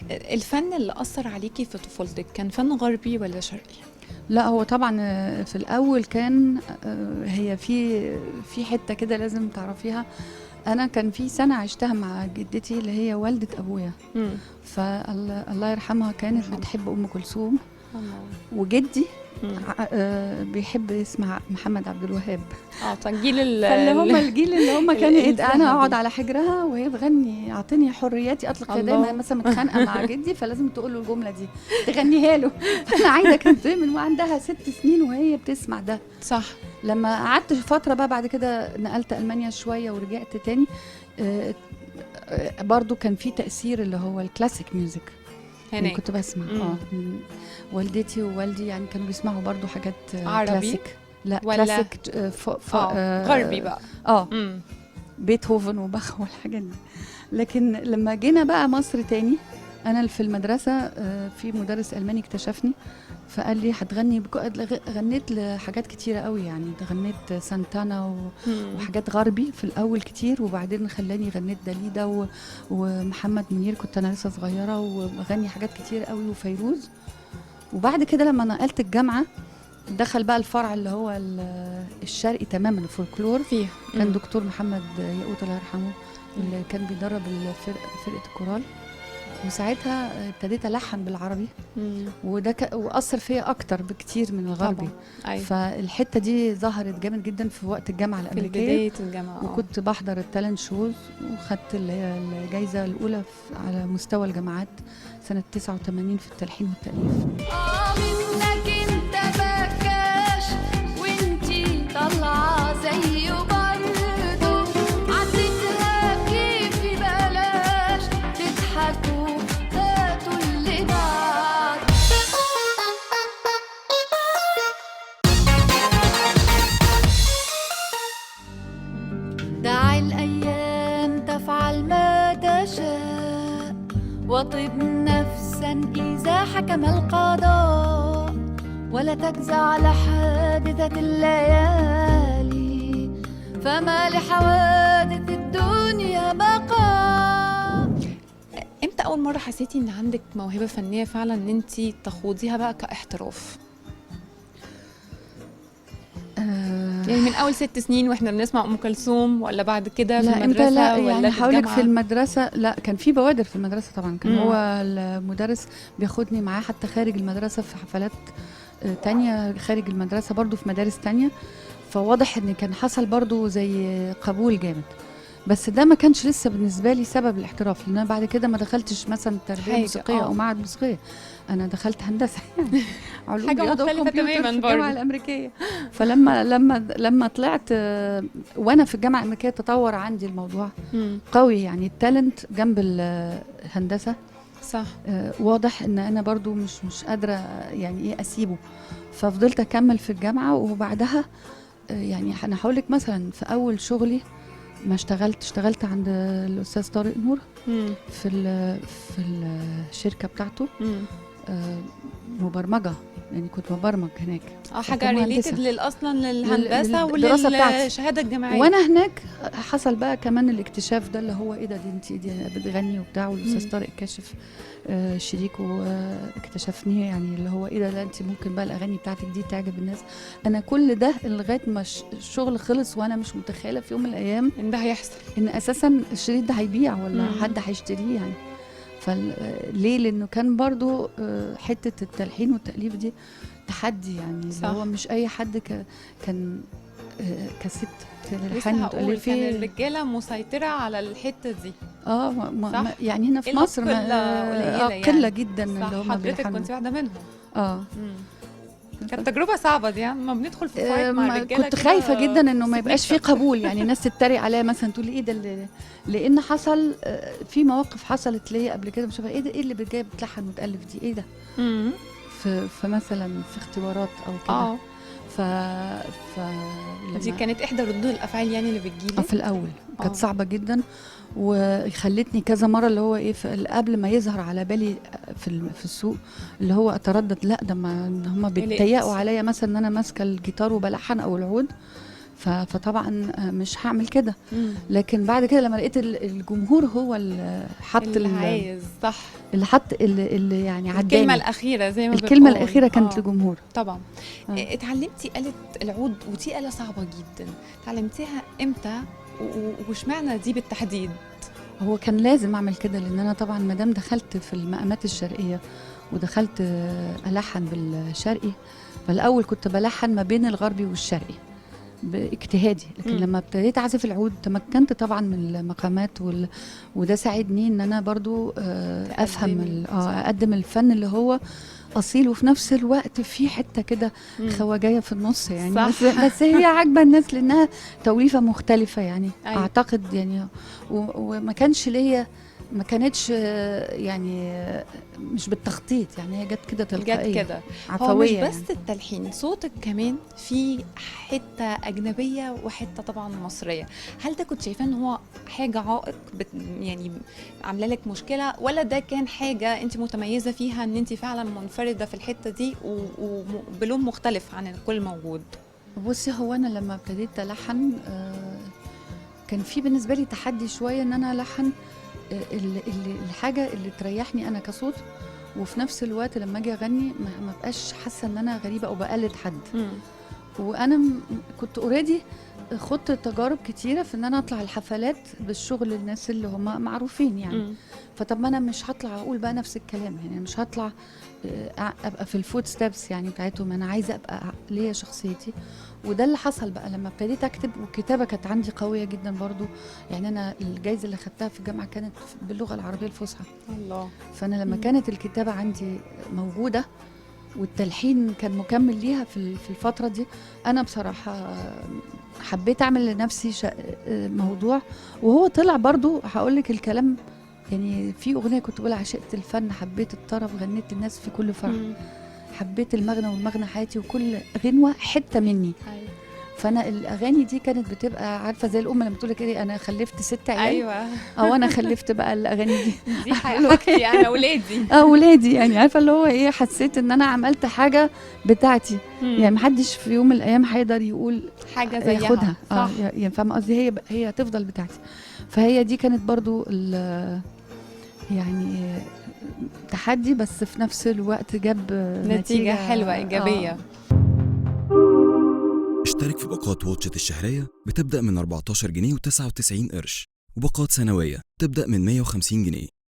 الفن اللي أثر عليكي في طفولتك كان فن غربي ولا شرقي؟ لا هو طبعا في الاول كان هي في حتة كده لازم تعرفيها. انا كان في سنة عشتها مع جدتي اللي هي والده ابويا، فالله يرحمها، كانت بتحب ام كلثوم، وجدي بيحب يسمع محمد عبد الوهاب. فالجيل فاللي هم الجيل اللي هم كانوا انا اقعد على حجرها وهي تغني اعطيني حريتي اطلق يدي، ما مثلا متخانقه مع جدي فلازم تقول له الجملة دي تغنيها له. فانا عايزه كانت من وعندها 6 سنين وهي بتسمع ده. صح. لما قعدت فترة بقى بعد كده نقلت المانيا شوية ورجعت تاني، برضو كان في تاثير اللي هو ال classic music هناك كنت بسمع. والدتي ووالدي يعني كانوا بيسمعوا برضو حاجات عربي كلاسيك، لا ولا كلاسيك غربي بقى، بيتهوفن وباخ والحاجات دي. لكن لما جينا بقى مصر تاني، انا في المدرسة في مدرس الماني اكتشفني فقال لي هتغني. غنيت لحاجات كتيرة قوي يعني، غنيت سانتانا وحاجات غربي في الاول كتير، وبعدين خلاني غنيت داليدا ومحمد منير، كنت انا لسه صغيرة، وغني حاجات كتير قوي وفيروز. وبعد كده لما نقلت الجامعة دخل بقى الفرع اللي هو الشرقي تماما، الفولكلور فيه. كان دكتور محمد ياقوت الله يرحمه اللي كان بيدرب فرقه الكورال، وساعتها ابتديت ألحن بالعربي. وده وأثر فيا أكتر بكتير من الغربي. أيوة. فالحتة دي ظهرت جامد جدا في وقت الجامعة الأمريكية، في بداية الجامعة. وكنت بحضر ال talent shows، وخدت اللي هي الجايزة الأولى على مستوى الجامعات سنة 89 في التلحين والتأليف. منك انت بكاش وانتي طالعة زيه برضه، عدتها كيفي بلاش تضحكوا هاتوا اللي بعد. دع الأيام تفعل ما تشاء، وطب نفسا إذا حكم القضاء، ولا تجزع على حادثة الليالي، فما لحوادث الدنيا بقاء. امتى أول مرة حسيتي إن عندك موهبة فنية فعلا إن أنتي تخوضيها بقى كاحتراف؟ يعني من أول 6 سنين وإحنا بنسمع أم كلثوم، ولا بعد كده في المدرسة؟ لا ولا يعني في حاولك في المدرسة، لا كان في بوادر في المدرسة طبعا. كان هو المدرس بياخدني معاه حتى خارج المدرسة في حفلات تانية خارج المدرسة برضو في مدارس تانية، فواضح إن كان حصل برضو زي قبول جامد. بس ده ما كانش لسه بالنسبة لي سبب الاحتراف، لأن أنا بعد كده ما دخلتش مثلا تربية موسيقية أو معهد موسيقية، أنا دخلت هندسة يعني علوم حاجة رياضة مختلفة وكمبيوتر تماماً في الجامعة برضو. الأمريكية. فلما لما لما طلعت وأنا في الجامعة الأمريكية تطور عندي الموضوع قوي، يعني ال talent جنب الهندسة. صح. واضح إن أنا برضو مش قادرة يعني إيه أسيبه، ففضلت أكمل في الجامعة. وبعدها يعني أنا هقولك مثلا في أول شغلي ما اشتغلت عند الأستاذ طارق نور في الشركة بتاعته. مبرمجة، يعني كنت مبرمج هناك. حاجة related للأصلا للهندسة وللشهادة الجامعية. وأنا هناك حصل بقى كمان الاكتشاف ده اللي هو إيه ده، دي أنت دي بتغني وبتاع. والأستاذ طارق كاشف شريكه اكتشفني، يعني اللي هو إيه ده، لا أنت ممكن بقى الأغاني بتاعتك دي تعجب الناس. أنا كل ده لغاية ما الشغل خلص وأنا مش متخيلة في يوم من الأيام إن ده هيحصل، إن أساسا الشريط ده هيبيع ولا حد هيشتريه يعني. فليه؟ لأنه كان برضو حتة التلحين والتأليف دي تحدي، يعني اللي هو مش أي حد كان كست تلحن وتأليف. كان الرجالة مسيطرة على الحتة دي. ما يعني هنا في مصر قلة جدا اللي هم حضرتك كنت واحدة منهم. كانت تجربة صعبة دي، يعني ما بندخل في fight مع الرجالة. كنت خايفة جدا انه ما يبقاش في قبول، يعني الناس تتريق عليا مثلا تقول ايه ده، لان حصل في مواقف حصلت ليا قبل كده مش عارفة ايه ده، ايه اللي جاية بتلحن وتألف دي، ايه ده؟ فمثلا في اختبارات او كده. ف دي كانت احدى ردود الافعال يعني اللي بتجيلك في الاول. كانت صعبة جدا وخلتني كذا مرة اللي هو ايه قبل ما يظهر على بالي في السوق اللي هو اتردد، لا ده ما هم بيتضايقوا عليا مثلا ان انا ماسكه الجيتار وبلحن او العود. فطبعا مش هعمل كده. لكن بعد كده لما لقيت الجمهور هو اللي حط اللي عايز، صح، اللي حط اللي يعني عداني. الكلمة الاخيرة زي ما الكلمة بنقول. الاخيرة كانت للجمهور طبعا. اتعلمتي آلة العود، ودي آلة صعبة جدا، اتعلمتيها امتى واشمعنى دي بالتحديد؟ هو كان لازم اعمل كده، لان انا طبعا ما دام دخلت في المقامات الشرقية ودخلت الحن بالشرقي، فالاول كنت بلحن ما بين الغربي والشرقي باجتهادي، لكن لما ابتديت اعزف العود تمكنت طبعا من المقامات وده ساعدني ان انا برضو افهم اقدم الفن اللي هو اصيل، وفي نفس الوقت في حتة كده خواجيه في النص يعني. صح. بس هي عاجبه الناس لانها توليفة مختلفة يعني. أيوة. اعتقد يعني وما كانش ليا، ما كانتش يعني مش بالتخطيط يعني، هي جت كده تلقائية، جت كده عفوية. هو مش بس يعني التلحين، صوتك كمان في حتة اجنبية وحتة طبعا مصرية. هل ده كنت شايفاه ان هو حاجة عائق يعني عامله لك مشكلة، ولا ده كان حاجة انت متميزة فيها ان انت فعلا منفردة في الحتة دي وبلون مختلف عن الكل موجود؟ بصي، هو انا لما ابتديت الحن كان في بالنسبة لي تحدي شوية ان انا الحن الحاجة اللي تريحني انا كصوت، وفي نفس الوقت لما اجي اغني ما بقاش حاسه ان انا غريبة او بقلد حد. وانا كنت already خدت تجارب كتيرة في ان انا اطلع الحفلات بالشغل الناس اللي هم معروفين يعني. فطب ما انا مش هطلع اقول بقى نفس الكلام يعني، مش هطلع ابقى في ال footsteps يعني بتاعتهم، انا عايزه ابقى ليا شخصيتي. وده اللي حصل بقى لما ابتديت اكتب، والكتابة كانت عندي قوية جدا برضو يعني. انا الجايزة اللي خدتها في الجامعة كانت باللغة العربية الفصحى. الله. فانا لما كانت الكتابة عندي موجودة والتلحين كان مكمل ليها في الفترة دي، انا بصراحة حبيت اعمل لنفسي موضوع، وهو طلع برضو. هقول لك الكلام يعني، في اغنية كنت بقول عشقت الفن، حبيت الطرب، غنيت للناس في كل فرح، حبيت المغنى والمغنى حياتي، وكل غنوه حتة مني. أيوة. فانا الاغاني دي كانت بتبقى عارفه زي الام لما تقول لك ايه، انا خلفت 6 عيال. ايوه. او انا خلفت بقى الاغاني دي، دي حاجتي انا، اولادي. اولادي يعني، عارفه اللي هو ايه، حسيت ان انا عملت حاجة بتاعتي. يعني محدش في يوم من الايام هيقدر يقول حاجة زيها، ياخدها. يعني فاهمه قصدي، هي هتفضل بتاعتي. فهي دي كانت برضو يعني تحدي، بس في نفس الوقت جاب نتيجة حلوة إيجابية. اشترك في باقات واتشت الشهرية بتبدأ من 14 جنيه و99 قرش، وباقات سنوية تبدأ من 150 جنيه.